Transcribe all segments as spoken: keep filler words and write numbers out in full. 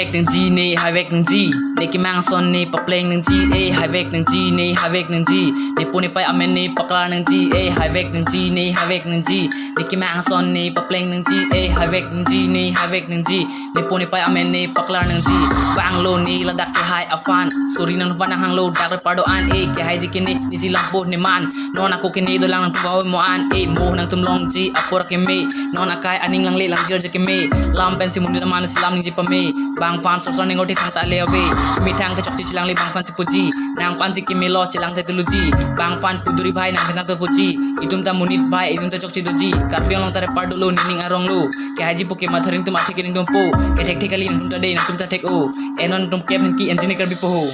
Vek nangji ne, hai vek nangji. Ne kemang ason ne papleng nangji, eh, hai vek nangji ne, hai vek nangji. Ne po ne pai amen ne paklar nangji, eh, hai vek nangji ne, hai vek nangji. Ne kemang ason ne papleng nangji, eh, hai vek nangji ne, hai vek nangji. Ne po ne pai amen ne paklar nangji. Vanglo ne ladak kehai aphan. Suri nangphan nanghanglo dak repardo an, eh, kehaiji ke ne, ne si langpo ne man. Non ako ke ne dolang nangtum mo an, eh, mo nangtum longji apor keme. Non akai aning langle langjir je keme. Lam pensi monit aman si lam ningje pame. Bangphan sosor nengoti thangta le ave. Methang kechokche chelangle bangphan si puji. Nangphan si kemelo chelang te tuluji. Bangphan puduri bhai nangphan ta puji. Itum ta monit bhai, itum ta chokche doji. Karbi Anglong ta repar dolo, nening arong lo. Kehaiji po ke matharing tum athe ke ningdom po. Kethek thek kali nangtum ta dei, nangtum ta thek-o. Eh, non nangtum kep henki engineer Karbi po ho.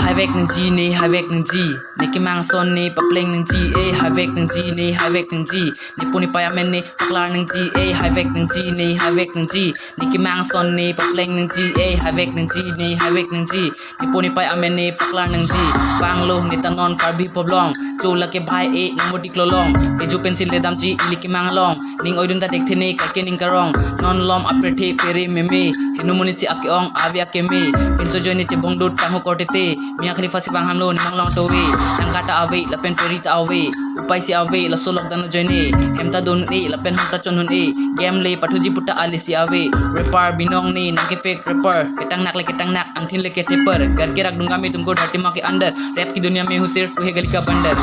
Hai vek nangji ne, hai vek nangji. Ne kemang ason ne papleng nangji, eh, hai vek nangji ne, hai vek nangji. Ne po ne pai amen ne paklar nangji, eh, hai vek nangji ne, hai vek nangji. Ne kemang ason ne papleng nangji, eh, hai vek nangji ne, hai vek nangji. Ne po ne pai amen ne paklar nangji. Vanglo ne ta non Karbi phoblong. Cho lake bhai, eh, nang modik lolong. Ejo pensil le damji ili kemang along. Ning oidun ta dekthe ne kaike ning karong. Non lom aprethe phere meme. Henu monit si ake-ong ave akeme. Pinso ajoine chebong dut tangho korte te. Mia Khalifa si bang hamlo ne manglong tove. Tangka ta ave, lapen peri ta ave. Upai si ave, laso lockdown ajoine. Hem ta dun-e, lapen hom ta chon un-e. Game le pathuji puta ale si ave. Repar binong ne, nang ke fake repar. Ketang nak le ketang nak, angthin le kecheper. Ghar ke rakh dunga main tumko dharti maa ke andar. Rap ki duniya mein hu sirf tu hai gali ka bandar.